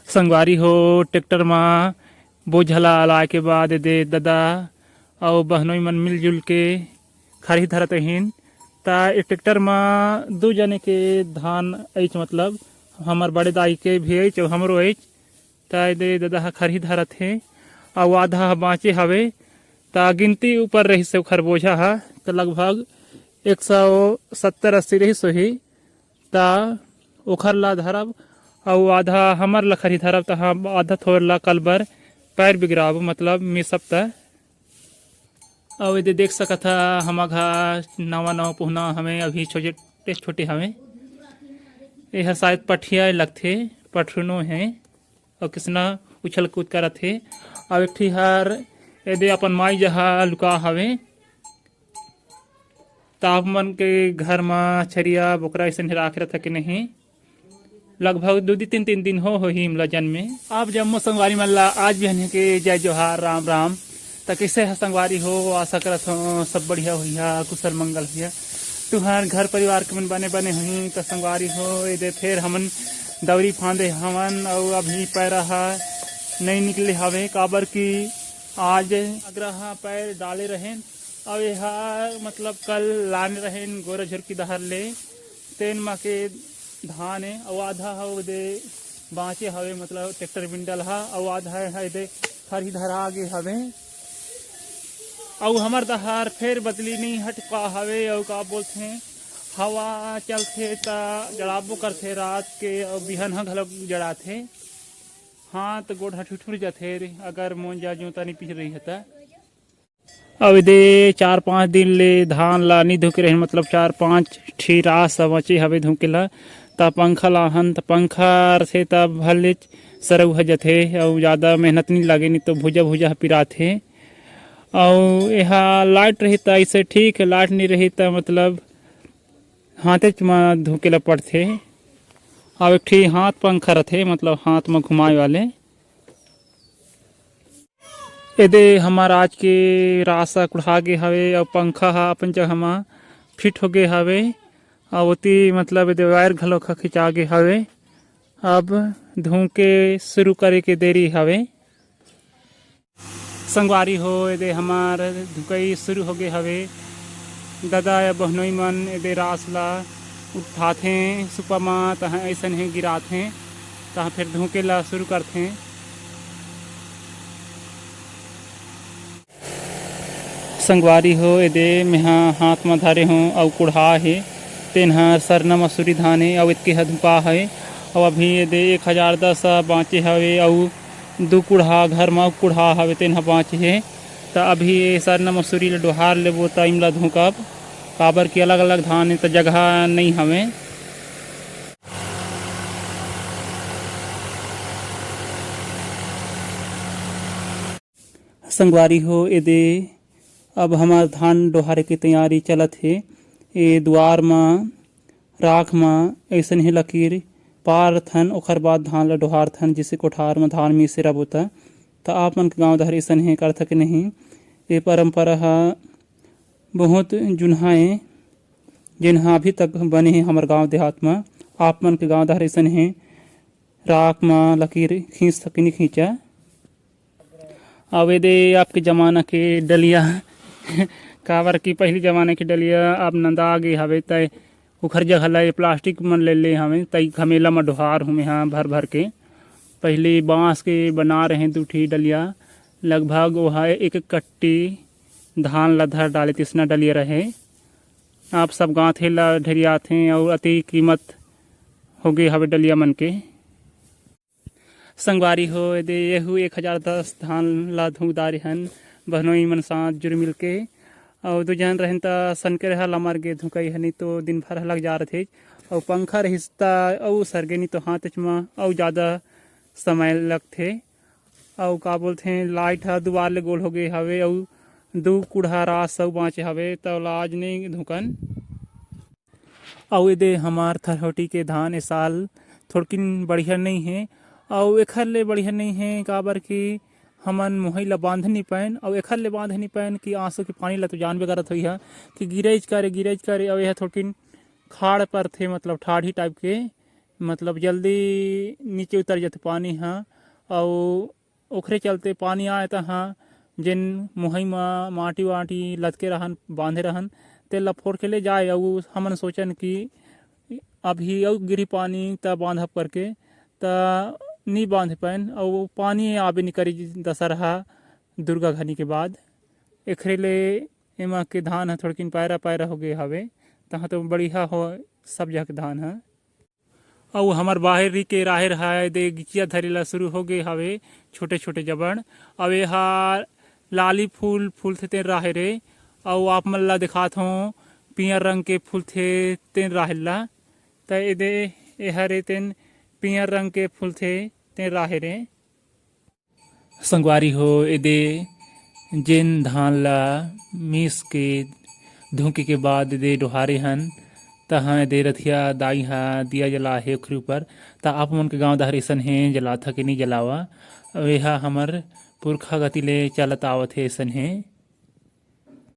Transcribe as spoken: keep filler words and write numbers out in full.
संगवारी हो, ट्रैक्टर म बोझला लाए के बाद एदे ददा अउ बहनोई मन मिलजुल के खरही धरत रहिन। त ए ट्रैक्टर म दू जने के धान अइच, मतलब हमर बड़े दाई के भी अइच अउ हमरो अइच। त एदे ददा ह खरही धरत हे अउ आधा ह बाँचे हवे। त गिनती ऊपर रहिस हे ओखर बोझा ह, त लगभग एक सौ सत्तर अस्सी रहिस होही। त ओखर ला धरब अउ आधा हमर ला खरही धरब, त हम आधा थोर ला कल बर पैर बिगराबो, मतलब मिसब त। अउ एदे देख सकत ह, हमर घर नवा नवा पुहना हवे, अभी छोटे छोटे हवे। एह शायद पठिया लगथे, पठरुनो हे, अउ किसना उछल कूद करत हे। अउ एक ठी हर एदे अपन माई जहा लुका हवे। त आप मन के घर म छरिया बोकरा अइसन राखे रथे कि नहीं? लगभग दू दिन, तीन, तीन दिन हो होही इमला जन्मे। आप जम्मो संगवारी मन ला आज बिहनिया के जय जोहार, राम राम। त कइसे ह संगवारी हो? आशा करत हो सब बढ़िया होइहा, कुशल मंगल होइहा। तुहर घर परिवार के मन बने बने होही। त संगवारी हो, एदे फेर हमन दौरी फांदे हवन अउ अभी पैरा ह नइ निकले हवे, काबर कि आज अगरहा पैर डाले रहेन। अउ एहा मतलब कल लाने रहेन गोरा झुरकी डहर ले, तेन म के धान ए, अउ आधा ह ओदे बाँचे हवे, मतलब ट्रैक्टर बिंडल ह, अउ आधा ह एदे खरही धरा गे हवे। अउ हमर डहर फेर बदली नइ हट पा हवे, अउ का बोलथे, हवा चलथे त जड़ाबो करथे रात के, अउ बिहन ह घलो जड़ाथे। हाथ गोड़ ह ठुठुर जाथे रे, अगर मोन जा जोता नइ पिस रही हे त। अब एदे चार पाँच दिन ले धान ला नी धुके रहेन, मतलब चार पाँच ठी रास ह बचे हवे धुके ला, त पंखा लाहन, त पंखा रथे त भलेच सरऊ ह जथे, अउ जादा मेहनत नी लागे, नी तो भुजा भुजा ह पिराथे। अउ एहा लाइट रही त अइसे ठीक हे, लाइट नी रही त मतलब हाथेच म धुके ला पड़थे। अउ एक ठी हाथ पंखा रथे, मतलब हाथ म घुमाए वाले। एदे हमर आज के रास ह कुढ़ा गे हवे अउ पंखा ह अपन जगह म फिट हो गे हवे। अउ ओती मतलब एदे वायर घलोक ह खिंचा गे हवे। अब धुके शुरू करे के देरी हवे। संगवारी हो, एदे हमर धुकई शुरू हो गे हवे। ददा या बहनोई मन एदे रास ला उठाथे सुपा म, तहाँ अइसन हे गिराथे, तहाँ फेर धुके ला शुरू करथे। संगवारी हो, एदे मेहा हाथ म धरे हों अउ कुढ़ा हे, तेन ह सरना मसूरी धान हे अउ एतके ह धुका हे। अउ अभी एदे एक हजार दस ह बाँचे हवे अउ दू कुढ़ा घर म कुढ़ा हवे, तेन ह बाँचे हे। त अभी ए सरना मसूरी ल डोहार लेबो, त इमला धुकब, काबर कि अलग-अलग धान हे, त जगह नइ हवे। संगवारी हो, एदे अब हमर धान डोहारे के तैयारी चलत हे। ए दुवार म राख म अइसन हे लकीर पारथन, ओखर बाद धान ल डोहारथन, जइसे कोठार म धान मिसे रबो त। त आप मन के गाँव डहर अइसन हे करथा के नहीं? ए परंपरा ह बहुत जुनहा ए, जेन ह अभी तक बने हे हमर गाँव देहात म। आप मन के गाँव डहर अइसन हे, राख म लकीर खींच सकिनी खींचा। अब एदे आपके जमाना के डलिया काबर कि पहिली जमाना के डलिया अब नंदा गे हवे, तय ओखर जगह ला ये प्लास्टिक मन ले ले हवे, तई घमेला म डोहार हूँ मेहा भर भर के। पहिली बांस के बना रहे दू ठी डलिया, लगभग ओहा एक एक कट्टी धान ला धर डाले, तिसना डलिया रहे। आप सब गांथे ला ढेरियाथे अउ अति कीमत होगे हवे डलिया मन के। संगवारी हो, एदे एहू एक हजार दस धान ला धुंक डारे हन, बहनोई मन साथ जुड़ मिल के। अउ दू झन रहेन त सनकेरहा ला मर गे धुंकई ह, नी तो दिन भर ह लग जा रथे। अउ पंखा रहिस त अउ सरगे, नी तो हाथ म अउ जादा समय लगथे। अउ का बोलथे, लाइट ह दुवार ले गोल होगे हवे, अउ दू कुढ़ा रास अउ बाँचे हवे, त ओला आज नइ धुंकन। अउ एदे हमर थरहोटी के धान ए साल थोड़किन बढ़िया नइ हे, अउ एखर ले बढ़िया नइ हे, काबर कि हमन मोहई ल बांध नी पाएन, अउ एखर ले बांध नी पाएन कि आंसू के पानी ल तो जानबे करत होइहा कि गिरेज करे, गिरेज करे, अउ एहा थोड़किन खाड़ परथे, मतलब ठाढ़ी टाइप के, मतलब जल्दी नीचे उतर जाथे पानी ह। अउ ओखरे चलते पानी आए तहाँ जेन मुहई म माटी वाटी लदके रहन, बांधे रहन, तेला फोर के ले जाए। अउ हमन सोचन कि अभी अउ गिरी पानी त बांधब करके, त नी बांध पाएन। अउ पानी आबे नी करी दशहरा दुर्गा घनी के बाद। एखरे ले एमा के धान ह थोड़किन पैरा पैरा हो गे हवे, तहाँ तो बढ़िया हो सब जगह के धान ह। अउ हमर बाहिर के राहेर ह एदे गिचिया धरे ला शुरू हो गे हवे, छोटे छोटे जबड़। अउ एहा लाली फूल फूलथे तेन राहेर ए। अउ आप मन ला दिखात हों, पियर रंग के फूलथे तेन राहेर ला। त एदे एहर ए तेन पियर रंग के फूलथे तेन राहेर ए। संगवारी हो, एदे जेन धान ला मीस के धुके के बाद एदे डोहारे हन, तहाँ एदे रथिया दाई हा दिया जलाहे ओखरे ऊपर। त आप मन के गांव डहर अइसन हे, जलाथा के नी जलावा? एहा हमर पुरखा गति ले चलत आवत हे, अइसन हे।